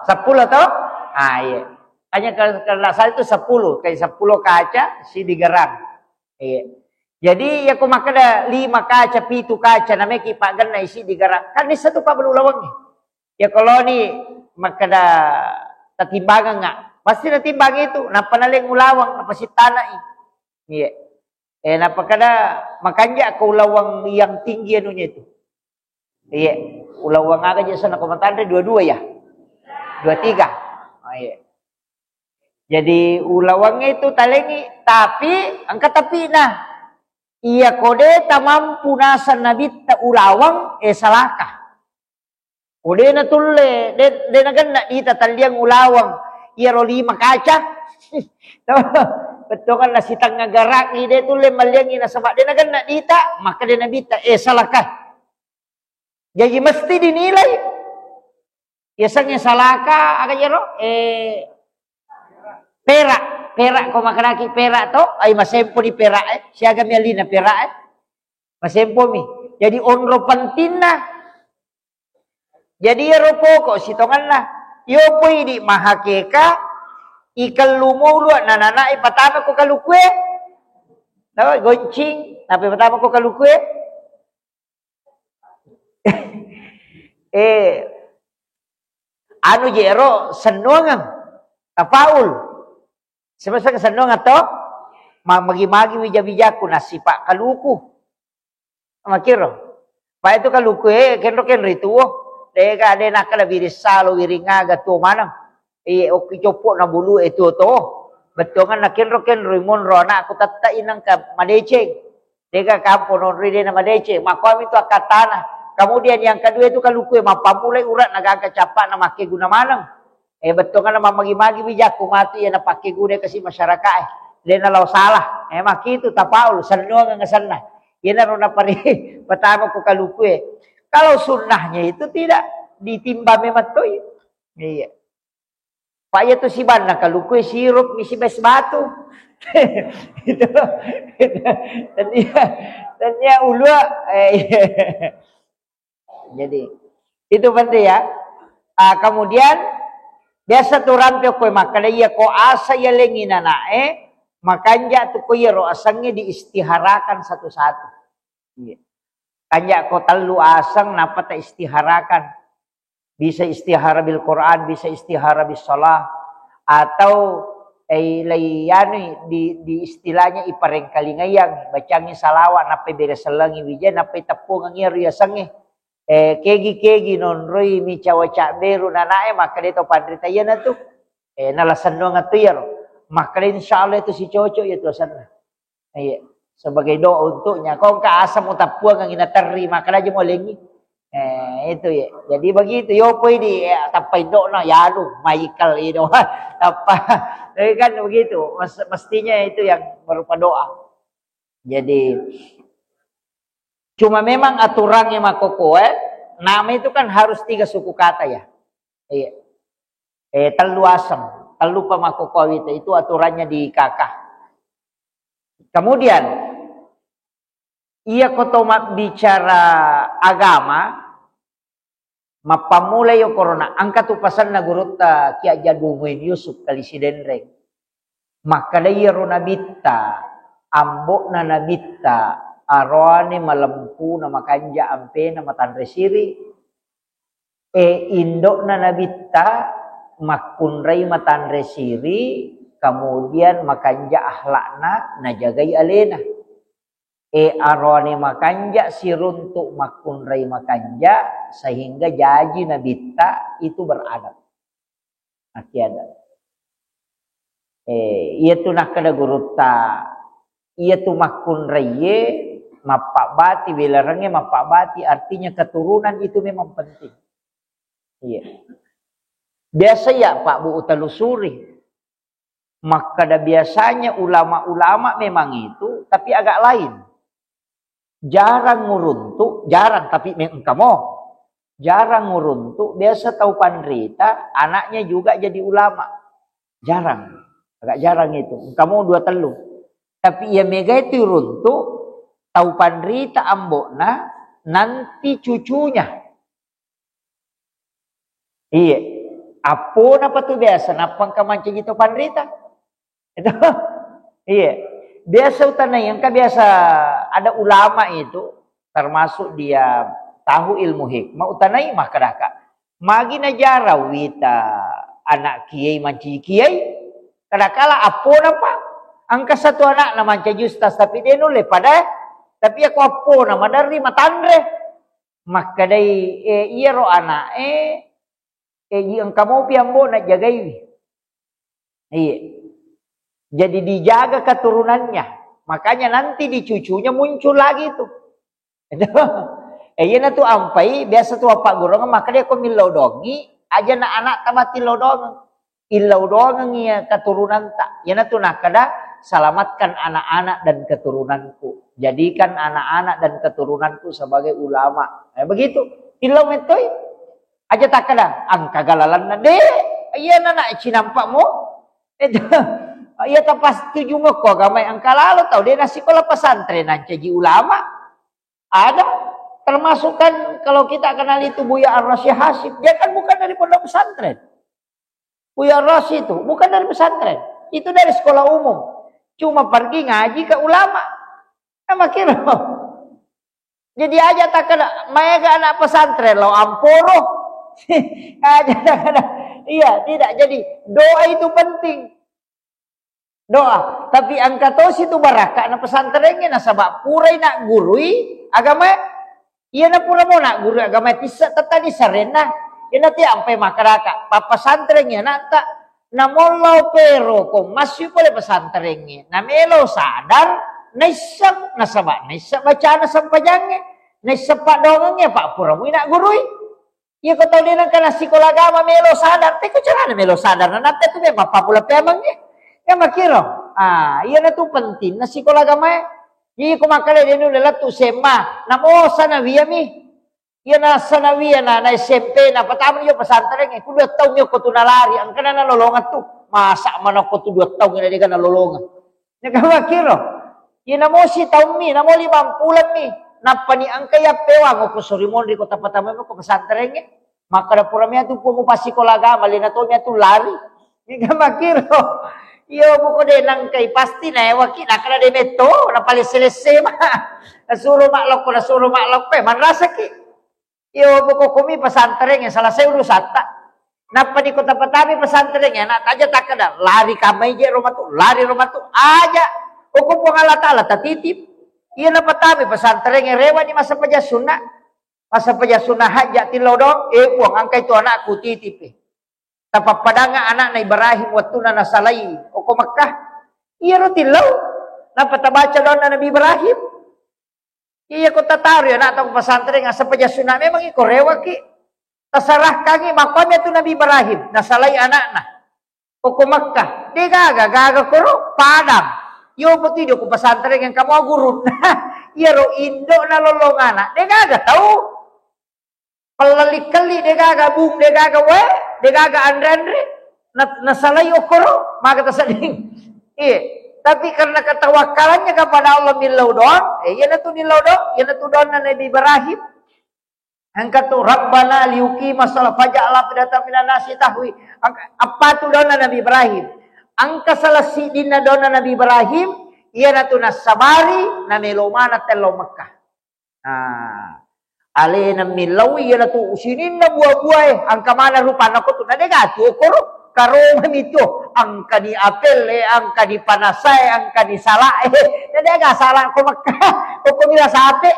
Seppulo toh? Ah, iya. Hanya kalau, kalau nggak salah itu sepuluh, kayak sepuluh kaca, si di garang. Iya. Jadi, iya ko makkeda lima kaca, pitu kaca, nameki paganna isi di garang. Kan nissa tu pabbalu lawangnge. Iya ko loni makkeda tatimbangang nggak? Pasti natimbang itu, nappa naleng ulawang, nappa sittanai. Iya. Eh, nappa kada makanja ko ulawang yang tinggi anunya itu. Iya, ulawang aga je sana ko matanre dua-dua ya? Dua tiga. Oh, iya. Jadi ulawangnya itu talengi, tapi engka tapi nah. Iya ko de tamampu naseng nabitta ulawang, eh, salaka. Ko de natulle, de, de nagenna dita talliang ulawang. Iyaro lima kaca. Bettuanganna sitengnga garaki de tulle malliangi nasaba de nagenna dita, maka de nabitta, eh, salaka. Jaji mesti dinilai. Yasengnge salaka aga jero? Eh, perak, perak ko makanaki perak to, ai masempo di perak eh, siaga mi alina perak eh. Masempo mi. Jadi onro pentingna. Jadi iyaro poko sitonganna. Yo poi di mahakeka ikellu mulu nanana ipatama ko kalukue. Tahu goncing, tapi patama ko kalukue. Eh, anu jero sennuangeng, tafaul. Sebesar sennuangeng to, ma-, magi-magi wija-wijaku nasipa kaluku. Makiro. Pa itu kaluku, eh, kenro-kenro itu, oh. Dega de nakkeda wiring salo, wiring aga tuo maneng. Iye, okki coppo na bulu e tuo to. Bettuanganna kenro-kenro monro anakku tette inangka madeceng. Dega kampo nonri dena madeceng. Makkuami tu akkatana. Kemudian yang kedua itu kaluku e mappammulai urat na gaga cappa na makkeguna maneng. Eh, bettuanganna mammagi-magi wijakku matu iya napakkeguna kasi masyarakat e. Dena lao salah. Eh, makkitu tapaul sennuangeng asenna. Iyanaro napari pertama ku kaluku e. Kalau sunnahnya itu tidak ditimbang memang toi. Iya. Pak, iya tu sibanna kaluku e sirup misi es batu. Itu. Tania, tania ulua. Eh, iya. Jadi, itu penting ya. Ah, kemudian biasa tu rampe koe makkeda iya ko asa yalengi nanae, makanja tu ko iyaro asengnge diistiharakan satu-satu. Iya. Kanja ko tellu aseng nappa ta istiharakan. Bisa istihara bil Quran, bisa istihara bis salah, atau, eh, laiyanui di, di istilahnya iparengkalingaiang, bacangi salawat nappai bere sellengi wija nappai teppungengi riasengnge. Eh, kegi-kegi nonroi mi cawa cabberu nanae makkeda to panrita iyanatu. Eh, nala sennuangeng tu iyaro. Makkeda insyaallah itu si cocok iya tu asenna. Iya, sebagai doa untuknya. Kau engka asa mutappuangengi naterri, makkeda aja mualengi. Eh, itu ya. Jadi begitu, yo poi di, eh, tappa indokna, ya aduh, Michael itu. Tappa. Tapi kan begitu, mes-, mestinya itu yang berupa doa. Jadi, cuma memang aturannya makkokkoe, nama itu kan harus tiga suku kata ya. Iya. Eh, tellu aseng, tellu pamakkokkoe itu, itu aturannya di K K. Kemudian, iya ko to mabbicara agama, mappammula yo korona, engka tu pasenna gurutta Ki Haji Muin Yusuf Kali Sidenreng. Makkeda iyaro nabitta, ambo'na nabitta, Aroane malempu na makanja ampena matanre siri. E, indo'na Nabitta makkunrai matanre siri, kemudian makanja akhlakna, najagai alena. E, aroane makanja siruntu makkunrai makanja, sehingga jaji Nabitta itu beradab. Akkiada. Eh, iyatu nakkeda gurutta, iyatu makkunraiye mappabbati, wilarengnge mappabbati, artinya keturunan itu memang penting. Iya. Biasa ya, Pak Bu, utalusuri. Makkeda biasanya ulama-ulama memang itu, tapi agak lain. Jarang nguruntu, jarang, tapi me-, engka mo. Jarang nguruntu, biasa tau panrita, anaknya juga jadi ulama. Jarang. Agak jarang itu. Engka mo dua tellu. Tapi iya mega itu runtu, tau panrita ambokna, nanti cucunya. Iya. Appona patu biasa, nappa engka mancaji to panrita. Itu. Iya. Biasa utanai, engka biasa ada ulama itu, termasuk dia tahu ilmu hikmah, utanai makkadaka. Magi najara wita anak kiai mancaji kiai? Kadakala appona pa. Engka satu anakna mancaji ustaz, tapi dia nulle pada, tapi aku appona maderri matanre. Makkedai, eh, iyaro ana'e, eh, i engka mopi ambo'na jagaiwi. Iya. Jadi dijaga keturunannya. Makanya nanti di cucunya muncul lagi itu. Eh, iyana tu ampai, biasa tu appaggurungan, maka dia ko millau dongi, aja na anak tamati lau dongeng. Illau doangengngi iya keturunanta. Iyanatu nakkeda, "Selamatkan anak-anak dan keturunanku. Jadikan anak-anak dan keturunanku sebagai ulama." Eh, begitu. Illau mettoi. Aja takkeda, "Engka galalanna." De', iyana nak cinampa mo. Itu. Iya tapas tuju mekko agama engka lalo tau. De' nasikola pesantren nancaji ulama. Ada, termasuk kan kalau kita kenal itu Buya Ar-Rasyid Hasyim, dia kan bukan dari pondok pesantren. Buya Ar-Rasyid itu bukan dari pesantren, itu dari sekolah umum. Cuma pergi ngaji ke ulama. Sama kira. Jadi aja takkeda, maega anak pesantren lo amporo. Aja takkeda. Iya, tidak. Jadi doa itu penting. Doa. Tapi engka tosi tu barakka na pesantrengnge, nasaba purai naggurui agama. Iyana pura mo naggurui agama, tissa tettani sarenna. Iyana ti ampai makkaraka, pappasantrengngi anakta, namollau pero ko massu pole pesantrengnge, namelo sadar, naisseng, nasaba naisseng bacana sempajangnge, naisseng paddoangengnge, pa pura mui naggurui. Iya ko tau de' nengka nassikola agama melo sadar, te ko carana melo sadar, nanatta tu memang pappula peameng e. Ya makiro. Ah, iyana tu penting nassikola agama e. Iya ko makkeda de' nulle lettu S M A, namo sanawiyah mi. Iya na sanawiyah na, na S M P na patama iyo pesantren e, ku dua taung iyo ko tu nalari, engkana nalolongeng tu. Masa manokko tu dua taung ina de' ga nalolongeng. Neka makkiro. Iya namo sitaummi, namo limampulemmi. Nappani engka iya pewang ko sori monri ko tapatama ko pesantrengnge. Makkeda pura mia tu pung passikola agama, lena to mia tu lari. Neka makkiro. Iyo buko de' nangkai pasti naewaki, nakkeda de' metto, napalesse-lesse ma. Nasuro maklokko, nasuro maklokko, eh, manrasaki. Iyo, pokokkomi pesantrengnge, selesai urusatta. Nappa di kota patami pesantrengnge, anak taja takkeda, lari kamai je ro matu, lari ro matu, aja. Hukum Puang Allah Ta'ala tatitip. Iya napatami pesantrengnge, rewa ni masa peja sunna. Masa peja sunna haja tilodong, eh, Puang, angkai tu anakku titip. Tapappadanga anakna Ibrahim wettunna nasalai okko Mekkah. Iyaro tillau. Nappa tabaca doanna Nabi Ibrahim. Iya ko tataroi anakta ko pesantren, asappa ja sunna memang iko rewaki. Tasarahkangi makkomi tu Nabi Ibrahim, nasalai anakna. Okko Mekkah, de' gaga, gaga koro Padang. Iyo poti ko pesantren yang kamu gurun. Iyaro indo nalolong anak, de' gaga tau. Pellali-kelli de' gaga bung, de' gaga wae, de' gaga anre-anre. Na, nasalai okkoro, maka tasedding. Iya. Tapi karena ketawakkalannya kepada Allah millau doang, eh, iyanatu millau doang, iyanatu doanna Nabi Ibrahim. Engka tu, "Rabbana liyuqimas shalah faj'al af'idatan minan nasi tahwi." Engka, apa tu doanna Nabi Ibrahim? Engka salah siddinna doanna Nabi Ibrahim, Iyanatu nassabari namelo maneng tello Mekkah. Nah, alena millau iyanatu sininna bua-buae, engka maneng rupanna ko tu, na dega tu okoro, karomami tu, engkani apelle, engkani panasae, engkani salae, na dega sala ko Mekkah, ko mila sape.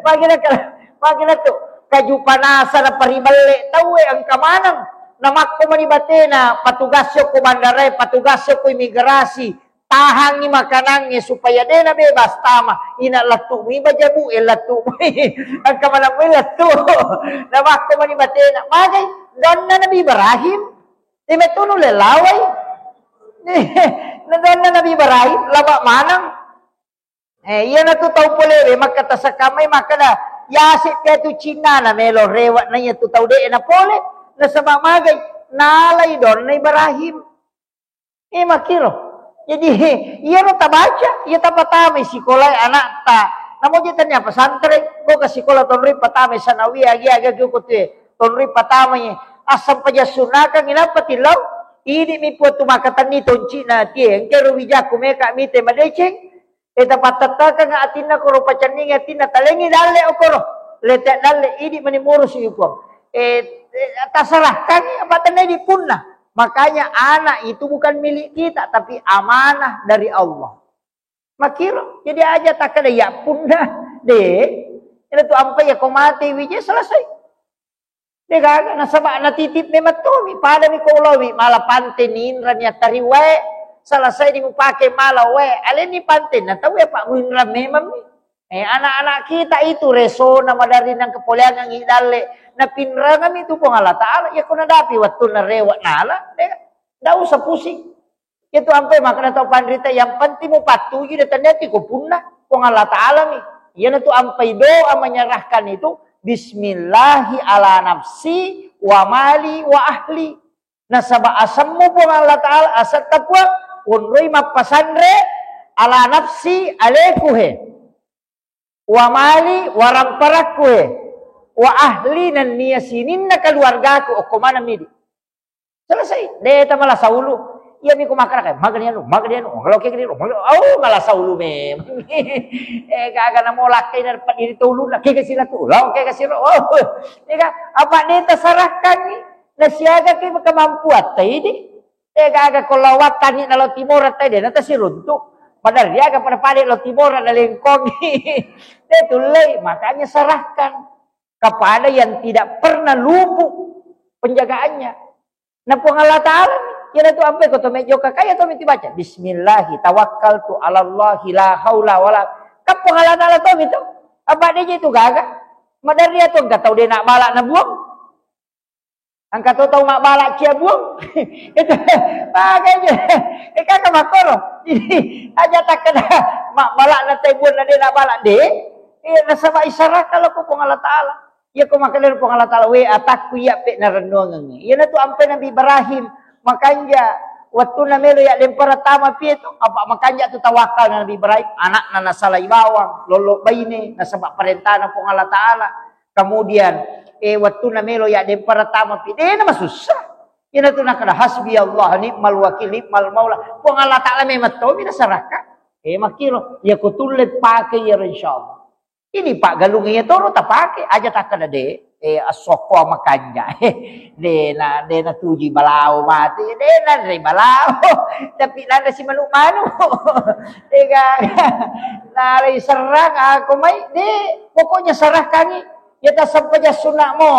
Magina ka-, magina tu, kaju panasa na paribelle taue engka maneng. Namakko mani batena, patugas ko bandarae, patugas ko imigrasi, tahangi makanangnge supaya de nabebas tama. Ina lettu mi bajabu e lettu. Engka maneng lettu. Namakko mani batena, magai donna Nabi Ibrahim. Imetunu lelawai. Na donna Nabi Ibrahim, laba maneng. Eh, iyanatu tau polewe makkatasakamai makkada, yase piatu cinnana melo rewe na iyatu tau de na pole, nasaba magai, nalai donna Ibrahim. Eh, makkiro. Jadi, iyaro tabaca, iya tapatamai sikolae anakta. Namo je tania pesantren, ko ke sikola tonroi patamai sanawiyah, agi-aga ko tue, tonroi patamai. Assampajang sunnakang inappa tillau, idi mi puatu makatenni toncina tie, engkero wijakku meka mite madeceng, Eta pattettakeng atinna koro pacenningi atinna, talengi dalle okoro. Lete dalle, idi mani murusi ikuang. Eh, eh, tasarahkangi apa tenna idi punna. Makanya anak itu bukan milik kita, tapi amanah dari Allah. Makiro, jadi aja takkeda ya punna. De, itu ampai ya ko mate wije selesai. Degaga, nasaba natitip memang tomi, padami ko ulaowi, mala pante ninrani attari wae, selesai di mupake mala wae, aleni pante na tau ya Pak Winra memang mi. Eh, anak-anak kita itu resona madari nang kepoleangan i dalle, napinrangami tu Puang Allah Ta'ala, ya ko nadapi wattunna rewa nala, dega, ndak usah pusing. Itu ampe makkeda tau panrita, yang penting mupattuju de tennati ko punna Puang Allah Ta'ala mi. Iyanatu ampai doa menyerahkan itu, bismillahi ala nafsi wa mali wa ahli. Nasaba asemmu Puang Allah Ta'ala, asetta Puang, onroi mappasanre ala nafsi aleku he. Wa mali, waramparakku e, wa ahli, nennia sininna keluargaku, okko maneng midi. Selesai, de ta malasa ulu. Iya mi ku makkeda, magani anu, magani anu, kalau kayak gini, magani, oh, malasa ulu memang. Eh, gaga namo lakkai na dapat diri tolu, na kayak sila tu, lao kayak sila, oh, iya kan? Apa de ta sarahkan ni? Na siaga ke kemampuan ta ini? Degaga ko lao wattani na lao timoro tai de na tasiruntu. Padahal riaga pada-pada lao timoro na lengkongi. De tullei, makanya serahkan kepada yang tidak pernah luput penjagaannya. Na Puang Allah Ta'ala, iyanatu ampe ko to mejjo kakaya to miti baca, bismillahi tawakkaltu ala Allahi la haula wala. Kan Puang Allah Ta'ala to mitu. Apa de je tu gaga? Madari atau enggak tahu de nak balak na buang? Engka to tau mabbala cia buang. Itu, makanya, eh, kaka makkoro. Jadi, aja takkeda mabbala na tai buang na de na bala de. Eh, nasaba isarahkan lo ko Puang Allah Ta'ala. Iya ko makkeda Puang Allah Ta'ala, we atakku iya pe narennuangengngi. Iyanatu ampe Nabi Ibrahim, makanja, wattunna melo ya lempara tama pie tu, apa makanja tu tawakal Nabi Ibrahim, anakna nasalai bawang, lollo baine, nasaba parentana Puang Allah Ta'ala. Kemudian, eh, wattunna melo ya dempara tama pi, de na masussa. Ina tu nakada hasbi Allah, ni'mal wakil, ni'mal maula. Puang Allah Ta'ala memang tomi nasarahkan. Eh, makkiro, ya kutulle pake ya insyaallah. Ini pak galung iya toro tapake, aja takkada de, eh, assokko makanja. De na, de na tuji balao mati, de na re balao. Tapi nanda si manu-manu. Ega. Nalai serang aku mai, de, pokoknya serahkangi. Iya tassempajang sunna'mo.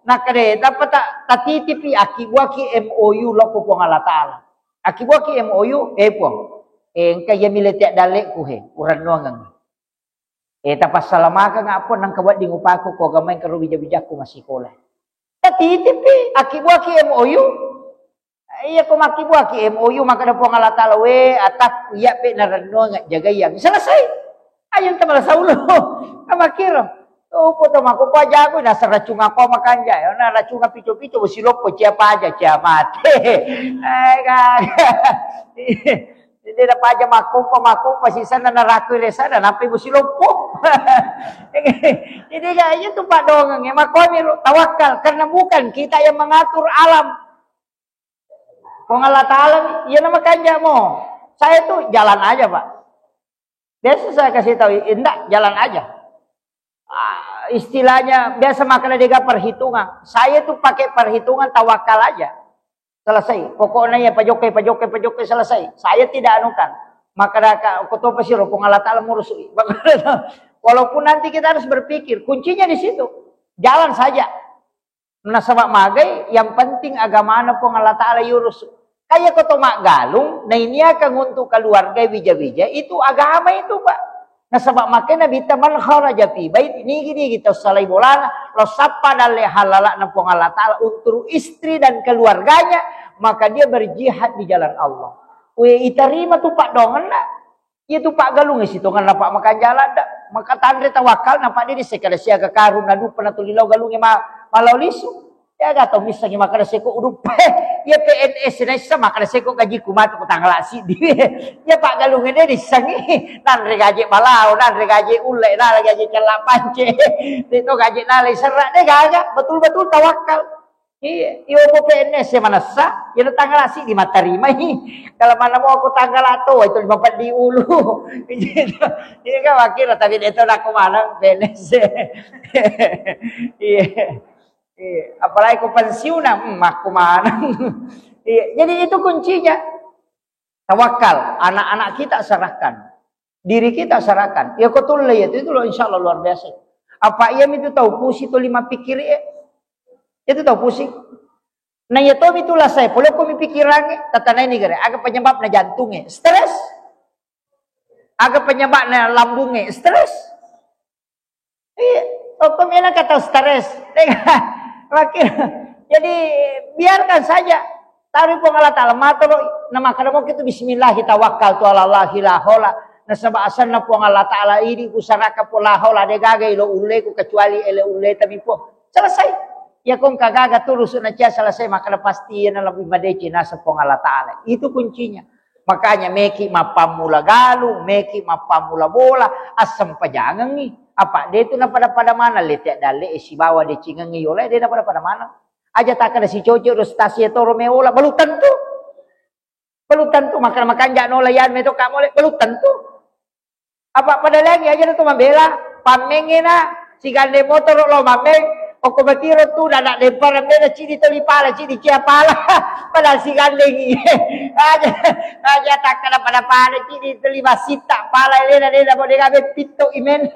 Nakkeda, tappa ta-, tatitipi, akkibuaki M O U lokko Puang Allah Ta'ala. Akkibuaki M O U, eh, Puang. Eh, engka iya milete dallekku, he, urennuangengngi. Eh, tapassalamakeng, Puang, nangka wedding upako ko agamai karo bija-bijakku massikola. Tatitipi, akkibuaki M O U. Iya ko makkibuaki M O U makkeda Puang Allah Ta'ala, we atakku iya pe narennuang jagaiang. Selesai. Ayo enta malasa ulu. Amakkiro. Upo to mako ko ajaku nasa racunga ko makanja. Na racunga pico-pico siloppo cia paja cia mate. Eh, gaga. Jadi ada paja makompa makompa sisana naraku resana nampai siloppo. Jadi gak itu pak dongeng ya makoni tawakal karena bukan kita yang mengatur alam. Puang Allah Ta'ala mi, iya na makanja mo. Saya tuh jalan aja, Pak. Biasa saya kasih tahu, "Enggak, jalan aja." Ah, istilahnya biasa makanya dia perhitungan. Saya tuh pakai perhitungan tawakal aja. Selesai. Pokoknya ya pajokai, pajokai, pajokai, selesai. Saya tidak anukan. Maka da-, ka-, ko to pasti ro Puang Allah Ta'ala murus. Walaupun nanti kita harus berpikir, kuncinya di situ. Jalan saja. Nasaba magai, yang penting agamana Puang Allah Ta'ala yurus. Kaya ko to maggalung, nainiakang untuk keluarga wija-wija, itu agama itu, Pak. Nasaba makai Nabitta, "Man kharaja fi bait," nigi-nigi tau salai bolana, lo sappa dalle halalana Puang Allah Ta'ala untuk istri dan keluarganya, maka dia berjihad di jalan Allah. We, itarima tu paddoangenna. Iya tu paggalungnge sitongenna, Pak, makanjala da. Maka tanre tawakkalna, Pak, diri sekada siaga karung na dupa na tuli lao galungnge ma-, malao lisu. Ya ga tau missengi makkeda seko uduppe. Iya P N S naisseng makkeda seko gajiku matu ko tanggala siddi. Iya paggalungnge de dissengi. Nanre gaje balao, nanre gaje ulle, nanre gaje cella pance. De to gaje nalai serra de gaga. Betul-betul tawakkal. Iya, iya, opo P N S ya manessa, ya tanggala siddi matarimai. Kalau mana mau aku tanggala to, itu lima peddi ulu. Gitu. Ini kan wakil, tapi dia tahu aku mana P N S. Iya. Iya. Apalagi aku pensiunan, hmm, aku mana. Iya. Jadi itu kuncinya. Tawakal, anak-anak kita serahkan. Diri kita serahkan. Ya ko tulle ya itu, itu lo insya Allah luar biasa. Apa iya mitu tau pusing tu lima pikir ya? Itu tau pusing. Nah ya to mitu lah saya, pole ko mi pikirannya, tatanai ni gare, aga penyebabnya jantungnya? Stres. Aga penyebabnya lambungnya? Stres. Iya, hukum ini kata stres. Makin, jadi biarkan saja. Taruh Puang Allah Ta'ala, matoro, nama kada mau kita bismillah, tawakkaltu ala Allahi la haula. Nasaba asanna Puang Allah Ta'ala ini kusaraka Puang la haula, de gaga ilo ulleku kecuali ele ulle tapi Puang. Selesai. Ya kong kagaga terus na cia selesai, maka pasti ia lebih madeci nasa Puang Allah Ta'ala. Itu kuncinya. Makanya meki mappammula galung, meki mappammula bola, assempajangengngi. Apa de tu napada-pada maneng, lete dalle e sibawa decingengngi yola, de napada-pada maneng. Aja takkeda sicoco do stasi toro meola, belum tentu. Belum tentu, makanya makanja nola yan meto kamole, belum tentu. Apa pada lagi aja tu mabela, pammengena, sigande motoro lo mammeng, oko batiro tu, dada demparang de na cidi toli pala, cidi cia pala, padahal sigandengi. Aja, aja takkada pada-pada, cidi toli masita pala, lena, lena, bodega be pitto imen.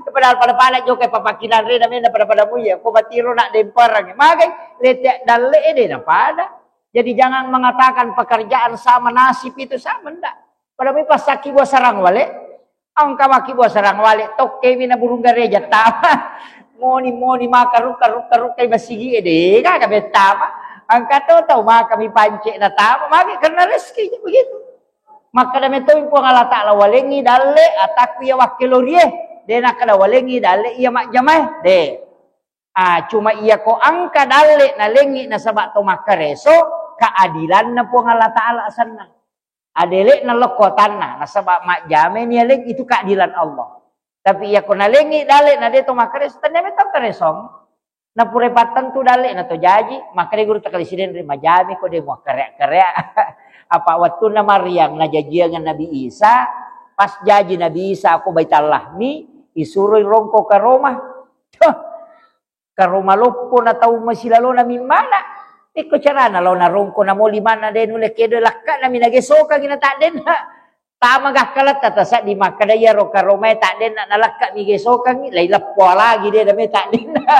Padahal pada-pada jokai papakinan rena, mena pada-pada muya, ko batiro na demparang. Magai, lete dalle e de na pada. Jadi jangan mengatakan pekerjaan sama, nasib itu sama, ndak. Pada mi pasaki bua sarang wale, Engka makkibua sarang wale, tokkemi na burung gareja tama. Moni-moni maka rukka-rukka-rukkai masigi e, de gaga bettama. Engka to tau maka mi pance na tama, magi karena rezeki begitu. Makkeda metoi Puang Allah Ta'ala, walengngi dalle atakku iya wakkelorie, de nakkeda walengngi dalle iya majjamae, de. Ah, cuma iya ko engka dalle nalengngi nasaba to makkareso, keadilanna Puang Allah Ta'ala asenna. Adele'na lokko tanna, nasaba majjamai ni aleng, itu keadilan Allah. Tapi iya ko nalengngi dalle na de to makkareso, tennia metau karesong. Na pura pattentu dalle na to jaji, makkeda guru takali sideng ri majami ko de muakkarea-karea. Apa wattunna Maryam najajiang Nabi Isa, pas jaji Nabi Isa ko Baitul Lahmi, isuroi rongko karoma. Tuh, Karo maloppo na tau masilalona mimmana. Ikko carana lao narongko namo limanna de nulle kedo lakka nami nagesokangi na taddenna. Tama gakkaletta tasaddi makkeda iyaro karomae taddenna nalakka mi gesokangi, laileppo lagi de name taddenna.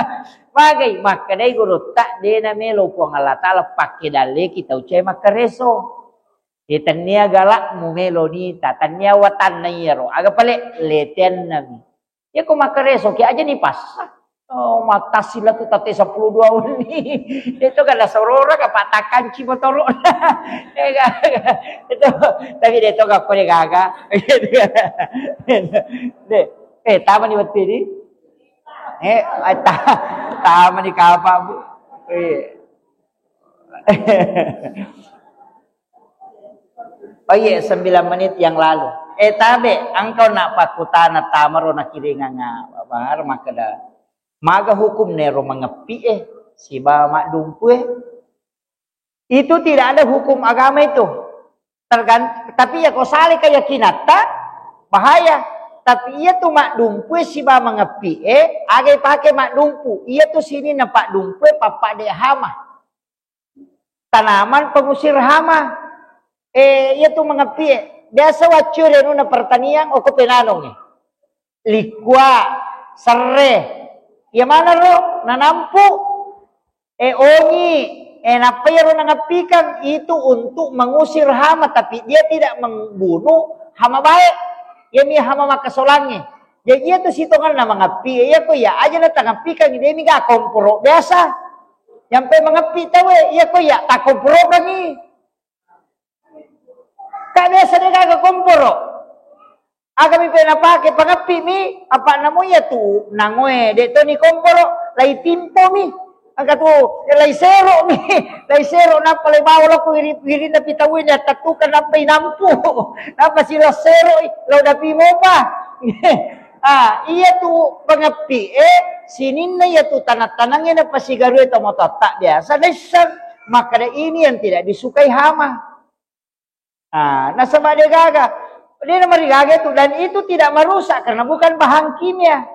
Magai makkedai gurutta de namelo Puang Allah Ta'ala pakke dalleki tau cae makkareso. De tennia galakmu melo nita, tennia watanna iyaro. Aga pale letennami. Yako makkareso ki aja ni passa. Oh, matassi la tu tate sepuluh dua wenni. Itu kan sorora ka patakanci motoro. Ega. Itu tapi de to gakko de gaga. De. Eh, tama ni wettu ni. Eh, ta-, tama ni kapa, Bu. Eh. Oh iya, sembilan menit yang lalu. Eh, tabe, engkau nak pakutana tamaro nakiringanga, bar makkeda. Maga hukum nero mangeppi e, siba maddumpu e. Itu tidak ada hukum agama itu. Tergan-, tapi iya ko salai keyakinatta, bahaya. Tapi iya tu maddumpu e siba mangeppi e, aga ipake maddumpu. Iya tu sininna paddumpu e pappadde hama. Tanaman pengusir hama. Eh, iya tu mangeppi e. Biasa waccio ri anunna pertanian, oko penanong e. Likkua, serre. Iya maneng ro, nanampu. Eh, ongi. Eh, nappa iyaro nangappikang itu untuk mengusir hama, tapi dia tidak membunuh hama baik. Iyami hama makkasolangnge. Jadi iya tu sitonganna mangappi, iya ko iya aja na tangappikang, demi ga komporo biasa. Nyampe mangappi tawe, iya ko iya takomporokangi. Ka biasa de gaga komporo. Aga mi pe napake, pangappi mi, apa namo iya tu nangoe, de to ni komporo, lai timpo mi. Engka tu, lai sero mi, lai sero nappa lai bawa loko wiri-, wirinna pitau ini, tattukang nappa inampu. Nappa sila sero i, lo dapi mopa. Ah, iya tu pangappi e, sininna iya tu tanang-tanangnge napasigarue tomatoatta biasa naisseng. Makkeda ini yang tidak disukai hama. Ah, nasaba de gaga. De namarigaga itu, dan itu tidak merusak karena bukan bahan kimia.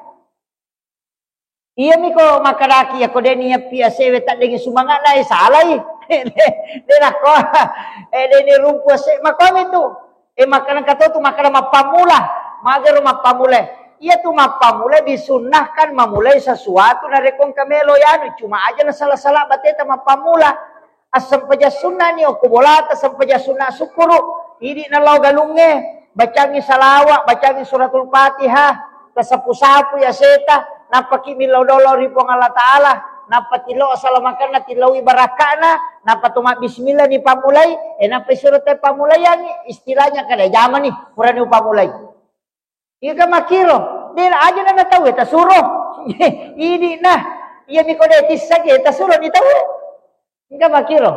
Iya mi ko makkadaki, iya ko de ni yappi asewe taddengi sumanga'na, eh, salai. De, de nakko, eh, de ni rumpu ase-, makkomi tu. Eh, makkada engka to tu makkada mappammula. Magero mappammula. Iya tu mappammula disunnahkan memulai sesuatu narekko engka melo yanu, cuma aja nasala-sala bateta mappammula. Assempajang sunnah ni okko bolata, sempajang sunnah sukkuru. Idi na lao galungnge, bacangi salawat, bacangi suratul Fatihah, tasapu-sapu ya seta, nappaki millau dolo ri Puang Allah Taala, nappa tillau asalamakanna, tillaui barakka'na, nappa tuma bismillah ni pammulai, eh, nappa suro te pammulaiangi, istilahnya kada jamani, purani upammulai. Iya kan makkiro, de aja na tau e tasuro. Idi na, iya mi ko de tissaki tasuro ni tau e. Engka makkiro.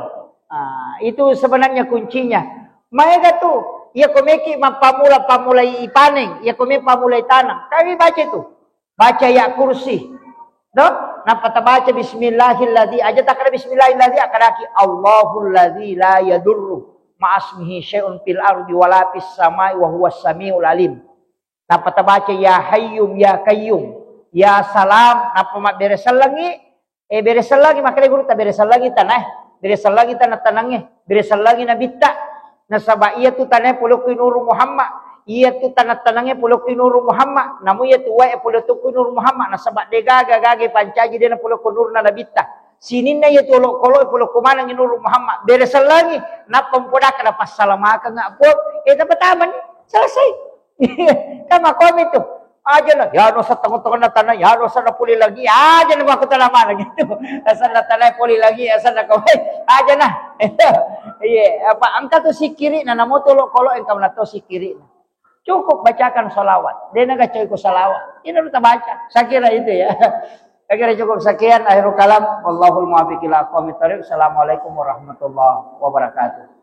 Ah, itu sebenarnya kuncinya. Maega tu, iya ko meki mappammula-pammulai ipaneng, iya ko me pammulai tanang. Tapi baca itu. Baca ya kursi. Do? Nappa tabaca bismillahilladzi, aja takkada bismillahilladzi, akkadaki Allahulladzi la yadurru ma'asmihi syai'un fil ardi wala fis samai wa huwas samiul alim. Nappa tabaca ya hayyum ya qayyum, ya salam, nappa mabbere sellengi, eh, bere sellengi, makkeda guru ta bere sellengi tanae, bere sellengi tanah-tanangnge, bere sellengi nabitta. Nasaba iya tu tanae polokki Nuru Muhammad, iya tu tanah-tanangnge polokki Nuru Muhammad, namu iya tu wae polokki Nuru Muhammad, nasaba de gaga-gaga pancaji de na polokko nurna nabitta. Sininna iya tu olokolo polokko manengi Nuru Muhammad, bere sellengi, nappa mpodakka na passalamakengnga Puang, eh, tapatamani, selesai. Kan makkomi tu. Aja na, ya dosa tengah-tengah tanah, ya dosa na puli lagi, aja na makku tanah mana gitu. Asal na tanah puli lagi, asal na kau, aja na. Iya, apa engka tu sikiri na namo tu olokolo engka na to sikiri. Cukup bacakan salawat. De na gacoi ko salawat. Ini lu tabaca. Saya kira itu ya. Saya kira cukup sekian akhirul kalam. Wallahul muwaffiq ila aqwamit thariq. Assalamualaikum warahmatullahi wabarakatuh.